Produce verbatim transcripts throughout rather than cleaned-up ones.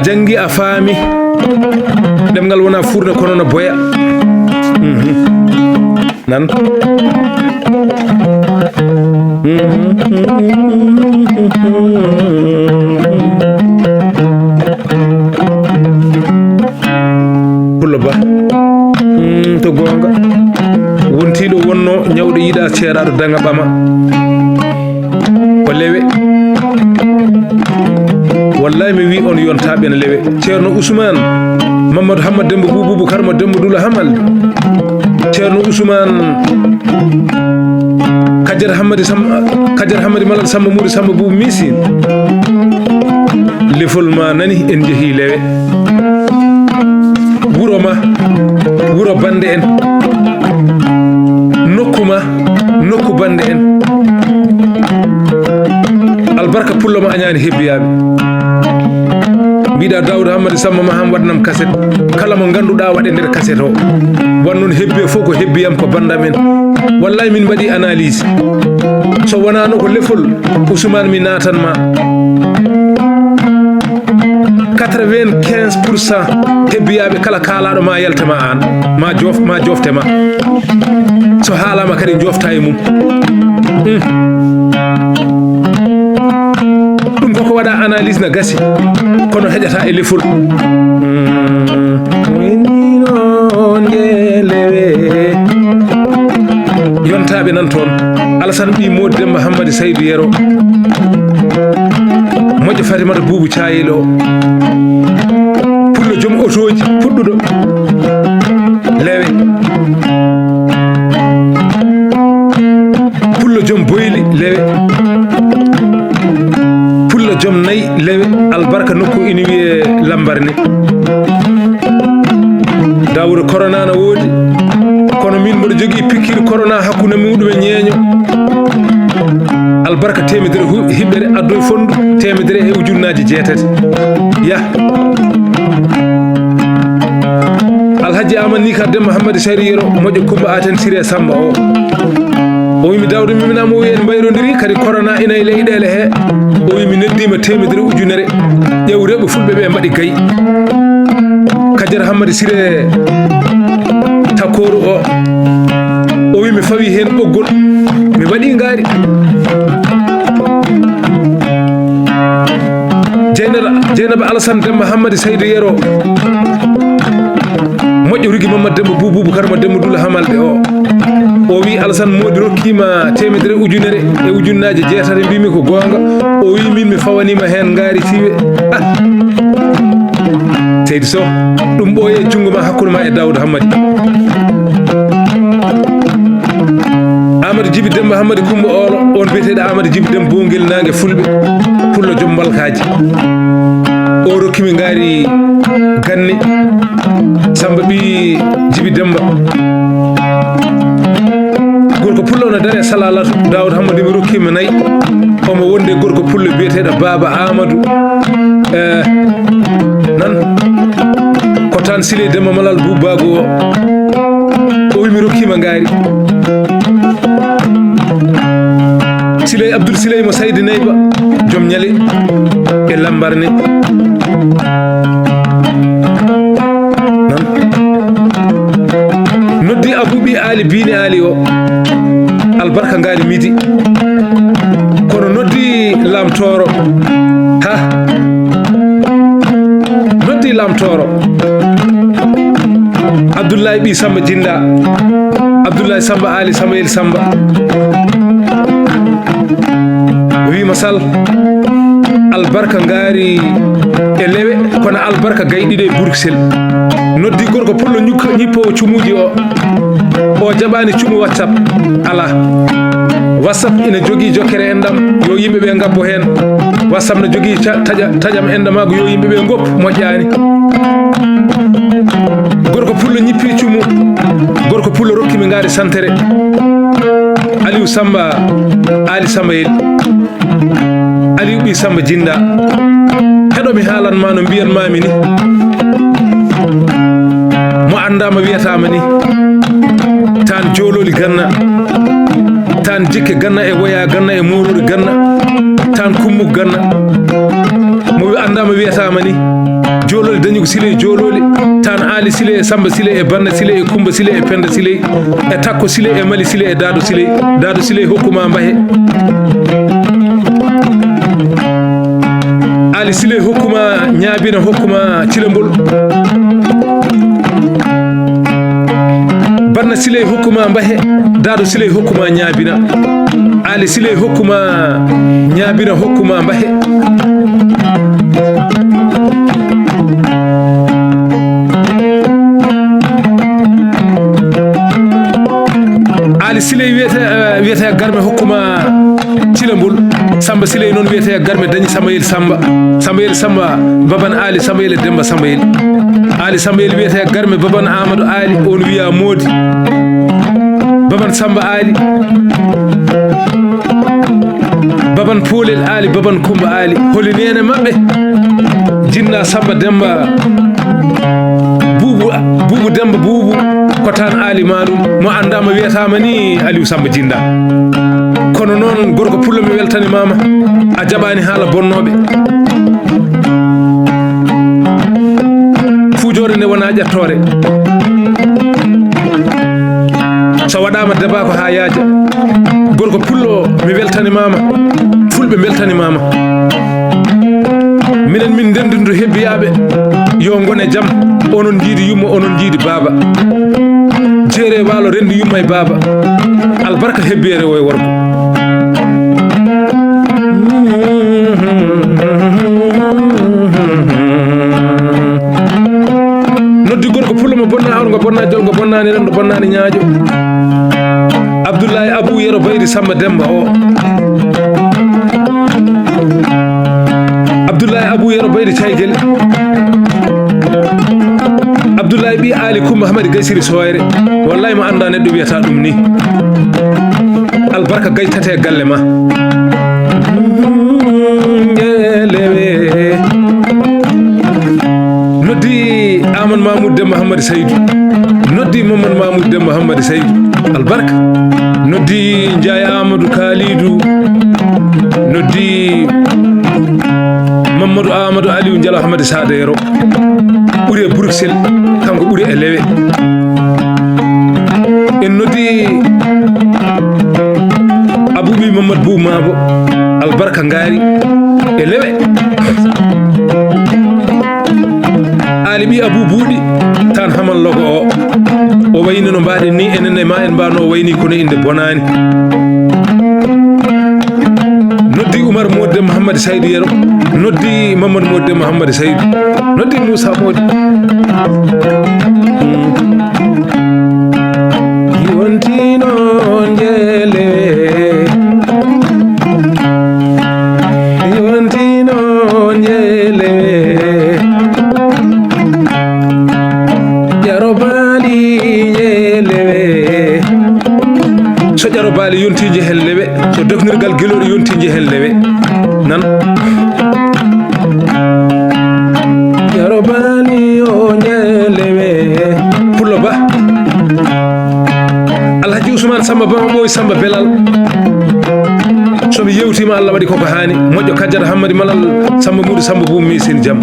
Janngi a faami. Ɗemngal wona fuurne kono no boya. Mhm. Nan. Mhm. Pullo Ba. Mm, to goonga. Wontiiɗo wonno ñawɗo yiɗa ceeraaɗo daŋa ɓama. Ko lewe. Wallahi mi wi on yontaaɓe no lewe. Ceerno Usmaan, Mamadou Hamma Demba Buubu Bukar mo Demba Dula Hamal. Ceerno Usmaan, Kajar Hammadi Sam-, Kajar Hammadi Malal Samba Muuri Samba Buubu Misin. Lefol ma nani en jehi lewe. Wuro ma, wuro bande en. Nokku ma, nokku bande en. Albarka pullo ma añaani hebbiyaaɓe. Mbiɗa Daouda Hammadi Samba Maham waɗnam kaset. Kala mo ngannduɗaa waɗe nder kaset o. Wan noon hebbi e fof ko hebbiyam ko bandam en. Wallahi min mbaɗi analyse. So wonano ko lefol Ousmane mi natan ma. Quatre-vingt-quinze pour cent hebbiyaaɓe kala kaalaaɗo ma yalta ma aan. Ma jof-, ma jofte ma. So haalama kadi jofta e mum. Hmm. Ɗum koko waɗa analyse na gasi. Kono heƴata e lefol. Hmm. Wennino nde lewe. Yontaaɓe nan toon. Alassane ɓii Moodi Demba Hammadi Saydu Yero. Moƴƴo Fatimata Buubu Caayel o. Pullo joom otooji puɗɗuɗo. Lewe. Pullo joom boyli lewe. Pullo joom nayi lewe. Albarka nokku ina wiye Lambarne. Daawuda corona na woodi. Kono min mboɗo jogii pikiir corona hakkunde muɗum e ñeeño. Albarka teemedere hu-, hiɓɓere addoy fonndu teemedere e ujunnaaji jeetati. Yah. Alhaji Amadou ni ka Demba Hammadi Saydu Yero moƴƴo Kumba Aten Siré Samba o. O wimi Daawuda mi minamo wi en mbayrodiri kadi corona ina e leyɗeele he. O wimi neddima teemedere ujunere. Ƴeew rewɓe fulɓe ɓe mbaɗi gayi. Kajar Hammadi Siré Takooru o. O wi mi fawi heen ɓoggol. Mi waɗi ngaari. Jeynata, Jeynaba Alassane Demba Hammadi Saydu Yero. Moƴƴo Rugi Mamadou Demba Buubu Bukar mo Demba Dula Hamalɓe o. O wi Alassane Moodi rokkima teemedere ujunere e ujunnaaje jeetati mbimi ko goonga. O wi min mi fawanima heen ngaari siwe. Ah. Seydi Sow, ɗum ɓooye junngo ma hakkunde ma e Daawuda Hammadi. Amadou Djiby Demba Hammadi Kumba Oolo, on biyeteeɗo Amadou Djiby Demba Bongel Naange Fulɓe, pullo joom mbalkaaji. O rokkimi ngaari ganni, Samba ɓii Djiby Demba. Gorko pullo no dare salalatu, Daawuda Hammadi mi rokkima nayi. Omo wonde gorko pullo biyeteeɗo Baaba Amadou. Eh, nan. Ko tan Siley Demba Malal Buubaagu o. O wi mi rokkima ngaari. Siley Abdoul Siley mo Saydi Nayba. Joom ñale e Lambarne. Nan. Noddi Abou Ɓii Ali Biini Ali o. Albarka ngaari midi. Kono noddi Lam Tooro. Ha. Noddi Lam Tooro. Abdoulaye Ɓii Samba Jinda. Abdoulaye Samba Ali Samayel Samba. Wima Sall. Albarka ngaari e lewe, kono albarka gayɗiɗo e Bruxelles. Noddi gorko pullo ñukka-, ñippowo cumuuji o. O jaɓaani cumu WhatsApp. Alaa. WhatsApp ina jogii jokkere enɗam, yo yimɓe ɓe ngabbo heen. WhatsApp no jogii ca-, taƴa-, taƴam enɗamaagu, yo yimɓe ɓe ngoppu, moƴƴaani. Gorko pullo ñippi cumu. Gorko pullo rokki mi ngaari santere. Aliou Samba, Ali Sambayel. Aliou Ɓii Samba Jinda. Heɗo mi haalan ma no mbiyan mami ni. Mo andama wiyatama ni. Tan jololi ganna. Tan jikke ganna e woya ganna e morori ganna. Tan kummuk ganna. Mo wi andama wiyatama ni. Joololi dañi ko Siley Joololi, tan Aali Siley e Samba Siley e Banna Siley e Kumba Siley e Penda Siley e Takko Siley e Mali Siley e Daado Siley. Daado Siley hokkuma Mbahe. Aali Siley hokkuma Ñaabina, hokkuma Cilembol. Banna Siley hokkuma Mbahe, Daado Siley hokkuma Ñaabina. Aali Siley hokkuma Ñaabina, hokkuma Mbahe. Aali Siley wiyete, eh, wiyete Garme hokkuma Cilembol. Samba Siley noon wiyete Garme dañi Sambayel Samba. Sambayel Samba, baban Aali Sambayel e Demba Sambayel. Aali Sambayel wiyete Garme, baban Amadou Aali, on wiya Moodi. Baban Samba Aali. Baban Poolel Aali, baban Kumba Aali. Holi neene maɓɓe? Jinna Samba Demba. Buubu, Buubu Demba Buubu. Ko tan Aali Maalum. Mo anndaama wiyataama ni Aliou Samba Jinda. Kono noon gorko pullo mi weltanimaama. A jaɓaani haala bonnooɓe. Fuujoore nde wonaa ƴattoore. So waɗaama debaa ko haa yaaja. Gorko pullo mi weltanimaama. Fulɓe mbeltanimaama. Minen min ndenndinto hebbiyaaɓe. Yo ngon e jam. Onon njiidi yumma, onon njiidi baaba. Jeere waalo renndi yumma e baaba. Albarka hebbiyeere o e worgo. Noddi gorko pullo mo bonna awr, ngo bonna jol, ngo bonnaani renndo, bonnaani ñaajo. Abdullahi Abu Yero Baydi Samba Demba o. Abdullahi Abu Yero Baydi Caygel. Abdullahi ɓi Ali Kumba Hamadi Gaysiri Soyre. Wallahi mo annda neɗɗo wiyata ɗum ni. Albarka gaytate e galle ma. Ngelewe. Noddi Amadou Mamoudou Demba Hamadi Saydou. Noddi Mamadou Mamoudou Demba Hamadi Saydou. Albarka. Noddi Ndiaye Amadou Kalidou. Noddi Mamadou Amadou Aliou Ndialo Hamadi Sada Yero. Ɓuri e Bruxelles. Kanko ɓuri e Lewe. En noddi Aboubi Mamadou Bou Mabo. Albarka Ngari e Lewe. Ali ɓi Abou Buuɗi tan Haman Logo o. O wayni no mbaɗen ni, enen e ma en mbano o wayni kono inde bonani. Noddi Oumar Modde Mouhammad Saydou Yero. Noddi Mamadou Modde Mouhammad Saydou. Noddi Moussa Modde. Yontino Njelewe. Yontino Njelewe. Jarobali Njelewe. So Jarobali yonti njehen Lewe. So doknirgal Gelori yonti njehen Lewe. Nan. Jarobali o Njelewe. Pullo Ba. Alhaji Ousmane Samba Ba Boy Samba Belal. So mi yewtima Allah waɗi koko hani. Moƴƴo Kajjata Hammadi Malal Samba Mudu Samba Bum mi sin jam.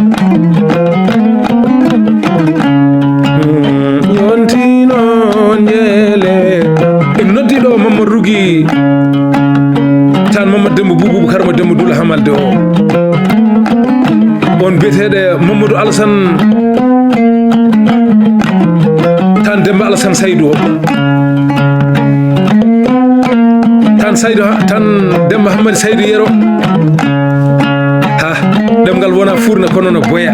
Mm, yontino Njelewe. En noddi ɗo Mamadou Rugi. Tan Mamadou Demba Boubou Karma Demba Dula Hamalde o. On biyeteeɗo Mamadou Alassane. Tan Demba Alassane Saydou o. Tan Saydou ha, tan Demba Hammadi Saydou Yero. Ha, ɗemngal wona furna kono no boya.